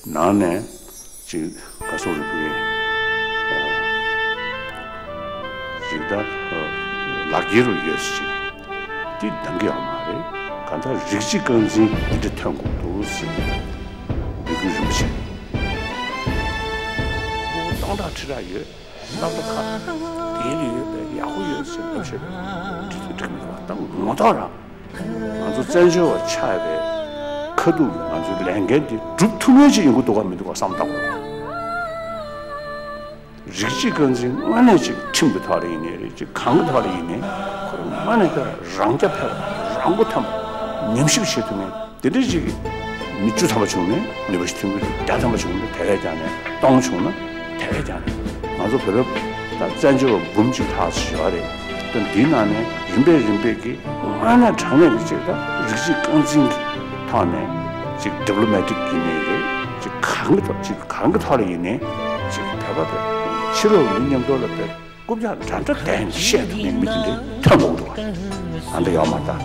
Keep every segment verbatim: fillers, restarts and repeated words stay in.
ནང་ནས་ཅིག་ག་སོག་རིག་པའི་ཅིག་ད་ལག་འཁྱེར་རུ་ཡོད་ཅིག་དེ་འདང་གི་ཡོད་མ་རེད། གང་ལྟར་རིགས་གཅིག་རྐང་འཛིན་འདི་འདྲ་ཐོན་དགོས་འདུག་ཟེར་འདོད་རྒྱུ་རིན་པོ་ཆེ། སྟོང་ཕྲག་ཁྲི་ཕྲག་ཡོད། སྣ་ཚོགས་ཁ་དེ་ལ་ཡོད་པའི་ཡག་པོ་ཡོད་ཟེར་ལབ་བྱས་པའི་འགྲིག་འགྲིག་མི་འདུག་བ། ད་ངོ་ཐོག་རང་ང་ཚོ་བཙན་བྱོལ་བ་ཆགས་པའི་ཁ་ཐུག་ང་ཚོའི་ལས་འགན་འདི་སྒྲུབ་ཐུབ་མཁན་ཅིག་ཡོང་གི་འདུག་ག་མི་འདུག་ག་བསམ་བཏང་དགོས། རིགས་གཅིག་རྐང་འཛིན་དངོས་གནས་ཅིག་ཁྲིམས་ཀྱི་ཐོག་ལ་ཡིན་ནའི་རེད། ཅིག་གང་གི་ཐོག་ལ་ཡིན་ནའི་ཁོ་རང་དངོས་གནས་དེ་རང་རྐྱ་འཕེར་བ་རང་མགོ་ཐོན་པ་ཉམས་ཞིབ་བྱེད་ཐུབ་མཁན། དེ་འདྲ་ཅིག་མི་བཅུ་ཐམ་པ་བྱུང་ནས་ནུས་པ་ཞིག་ཐོན་གྱི་འདུག་བརྒྱ་ཐམ་པ་བྱུང་ནས་དེ་བས་ཀྱང་ནས་སྟོང་བྱུང་ན་དེ་བས་ཀྱང་ནས་ང་ཚོ་བོད་པ་ད་བཙན་བྱོལ་བ་འབུམ་གཅིག་ལྷག་ཙམ་ཡོད་རེད། ད་འདིའི་ནང་ནས་རིམ་པས་རིམ་པས་ཀྱི་དངོས་གནས་དྲང་གནས་ཀྱི་ཅིག་ད་རིགས་གཅིག་རྐང་འཛིན་གྱི་ཐོག་ནས་ཅིག་ཌི་པི་ལོ་མེ་ཊིག་ཡིན་ནའི་རེད། ཅིག་གང་གི་ཐོག་ཅིག་གང་གི་ཐོག་ལ་ཡིན་ནའི་ཅིག་བོད་པ་བོད་ཕྱི་ལོགས་མི་མཉམ་དུ་ལ་བོད། རྐུབ་བཀྱག་འདྲ་འདྲ་བསྟན་བཤད་ཐུབ་མཁན་མི་དེ་འདྲའི་ཐོན་དགོས་འདུག་བ། ཨ་འདྲ་ཡོད་མ་རེད་ད།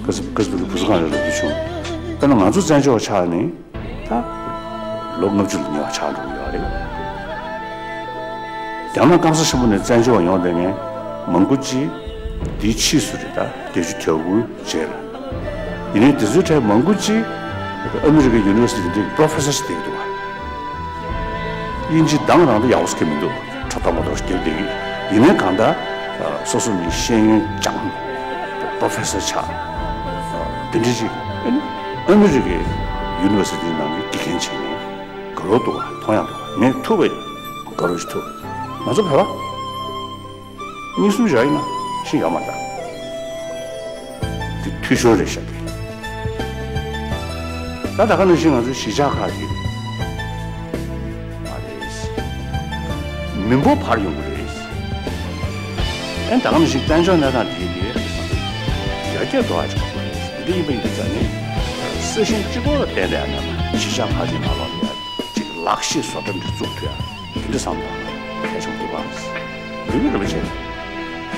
ག་ཟེར་ག་ཟེར་བུ་སུ་གང་རེད་ལབ་རྒྱུ་བྱུང་། དཔེར་ན་ང་ཚོ་བཙན་བྱོལ་བ་ཆགས་ནས་ད་ལོ་ལྔ་བཅུ་ལ་ཉེ་བ་ཆགས་འགྲོ་གི་ཡོད་རེད། རྒྱ་ནག་སྐམ་ས་ཆེན་པོ་ནས་བཙན་བྱོལ་བ་ཡོང་བསྡད་མཁན་མང་པོ་ཅིག་འདིའི་ཕྱིས་སུ་རེད་ད། བརྒྱད་ཅུ་གྱ་དགུའི་རྗེས་ལ། ཡིན་ནའི་དེ་ཚོའི་གྲས་མང་པོ་ཅིག་ཨ་མི་རི་ཀའི་ཡུ་ནི་ཝར་སི་ཊི་འདིའི་པོ་རོ་ཕེ་སར་ཞིག་བསྡད་ཀྱི་འདུག་བ། དབྱིན་ཇི་གདངས་རང་ད་ཡག་པོ་ཟེར་གྱི་མི་འདུག་ཁྲ་ཐག་མ་ཐག་ཞིག་བསྡད་ཀྱི་ཡིན་ནའི་གང་ལྟར་སོ་སོ་མི་ཤེས་ཡོན་སྦྱངས་ནས་པོ་རོ་ཕེ་སར་ཆགས། དེ་འདྲ་ཅིག་ཨ་ནི་ཨ་མི་རི་ཀའི་ཡུ་ནི་ཝར་སི་ཊི་ནང་གི་དགེ་རྒན་བྱས་ནས་དགའ་རབ་འདུག་བ། མཐོང་ཡག་འདུག་བ། ངས་ཐུབ་པ་དགའ་རབ་ཞིག་ཐུབ། ང་ཚོ་བོད་པ། གཉིས་གསུམ་བཞག་ཡིན་ན་ཤི་ཡོད་མ་རེད། དེ་འཐུས་ཤོར་རེད་ཤག་གི། ད་ད་ག་ནང་བཞིན་ང་ཚོའི་གཞིས་ཆགས་ཁག་གི་མ་རེད། མི་འབོར་འཕར་ཡོང་གི་རེད། ཨན་ད་ག་ནང་བཞིན་དཔལ་འབྱོར་གནས་སྟངས་དེ་གི་ཡར་རྒྱས་འགྲོ་བ་ཞིག་དགོས་རེད། འདི་འདྲ་ཡིན་པ་ཡིན་དུས་ཙང་ནས་ས་ཞིང་གཅིག་པོ་ལ་བརྟེན་ནས་ཡང་ན་གཞིས་ཆགས་ཁག་ཅིག་ནང་ལོགས་ལ་ཡ་ཅིག་ལག་ཤེས་བཟོ་གྲྭ་འདི་བཙུགས་ཐུབ་ཡ། དེ་འདྲ་བསམ་བློ་གལ་ཆེན་པོ་འདུག་ག་འདི་གི་རིན་པོ་ཆེ།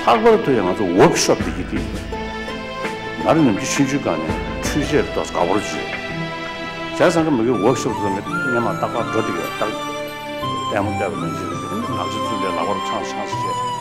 ལྷག་པར་དུ་ཡང་ང་ཚོ་ཝོརྐ་ཤོབ་འདི་གི་དེ། ང་རང་ནམ་རྒྱུན་ཆུང་ཆུང་སྒང་ནས་འཕྲུལ་ཆས་ཏོག་ཙམ་དགའ་པོ་བྱོས། བྱས་ཙང་ཀ་མ་གི་ཝོརྐ་ཤོབ་ཚོ་ནས་སྔོན་མ་རྟག་པར་འགྲོ་བསྡད་ཡོད། རྟག་ལྟད་མོ་བལྟས་པ་ནང་བཞིན་རེད། ལག་ཆ་ཚུར་ལས་ལག་པར་འཆང་འཆང་ཟེར་བྱས།